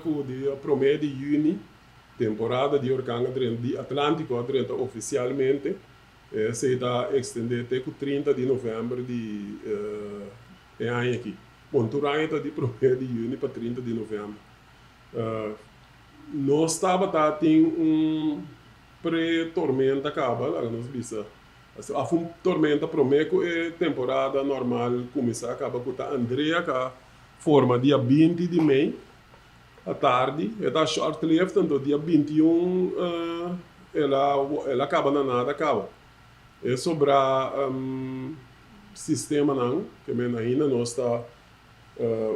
Ku dia promé di yüni, temporada di orkan a drenta di Atlántiko a drenta ofisialmente. Esei ta ekstendé te ku 30 di novèmber di e aña aki. Bon, tur aña ta di promé di yüni pa 30 di novèmber. Nos tabata tin un pre-tormenta kaba, laga nos bisa, òf un tormenta promé ku e temporada normal kuminsá kaba ku ta Andrea ka forma dia 20 di mei atardi. E ta short lived, anto dia 21 el a el a kaba na nada kaba. E sobrá sistemanan ke men ainda nos ta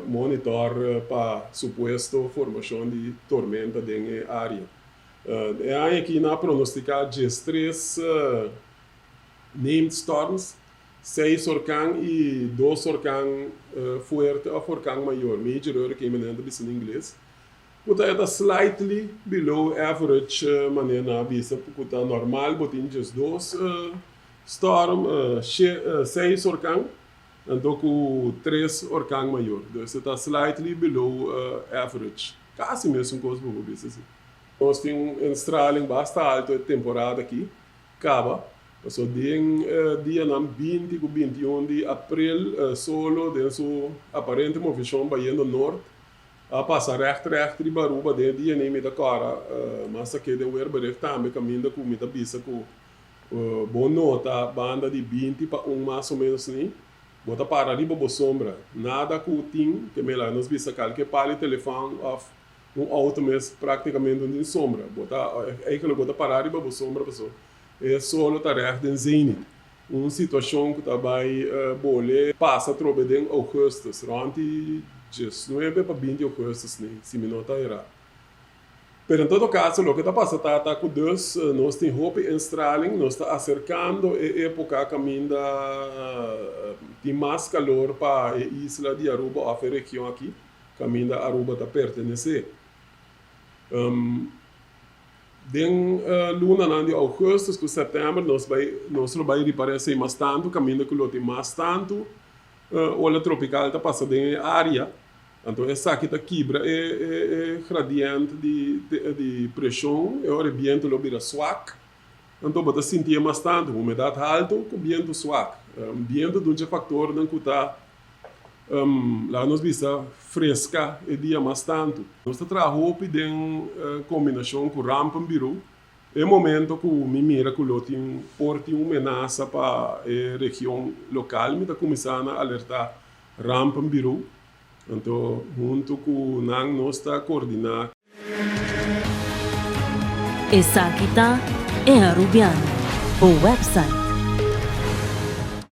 monitor pa supuesto formashon di tormenta den e área. E aña aki nan a pronostiká 13 named storms, seis orkan i dos orkan fuerte òf orkan mayor, major hurricane manera nan ta bisa na ingles, ku ta e ta slightly below average manera nan a bisa ku ta normal bo tin 12 storm, seis orkan anto ku tres orkan mayor. Dus e ta slightly below average. Kasi mesun kos bo por bisa si. Nos tin un instraling basta alto e temporada aki kaba. Pasobra den dianan 20 ku 21 di aprel solo den su aparente movishon bayendo nort a pasa règt règt riba Aruba. Den e dia nei mi ta kòrda mas ake den weerbericht tambe kaminda ku mi ta bisa ku bo nota banda di 20 pa un mas o ménos nei bo ta para riba bo sombra. Nada ku tin ke mela nos bisa kalke pali telefòn òf un outo mes práktikamente no tin sombra. Bo ta eigenlijk bo ta para riba bo sombra pasobra e solo ta règt den zenit. Un situashon ku ta bai bole pasa atrobe den ougùstùs, rònt di 19 pa 20 ougùstùs nei, si mi no ta erá. Pero en todo kaso loke ta pasa ta ta ku dus nos tin hopi instraling, nos ta aserkando e époka kaminda tin mas kalor pa e isla di Aruba òf e region aki kaminda Aruba ta pertenesé. Den lunanan di ougùstùs ku sèptèmber nos bai nos lo bai ripará esei mas tantu kaminda ku lo tin mas tantu ola tropikal ta pasa den e área. Anto esaki ta kibra e e gradiënt di di preshon, e ora e bientu lo bira swak, anto bo ta sintié mas tantu humedat haltu ku bientu swak. Bientu ta un dje faktornan ku ta laga nos bisa freska e dia mas tantu. Nos ta traha hopi den kombinashon ku Rampenbureau. E momento ku mi mira ku lo tin por tin un menasa pa e region lokal mi ta kuminsá na alertá Rampenbureau. Anto huntu ku nan nos ta koordiná. Esaki ta E Arubiano, bo website.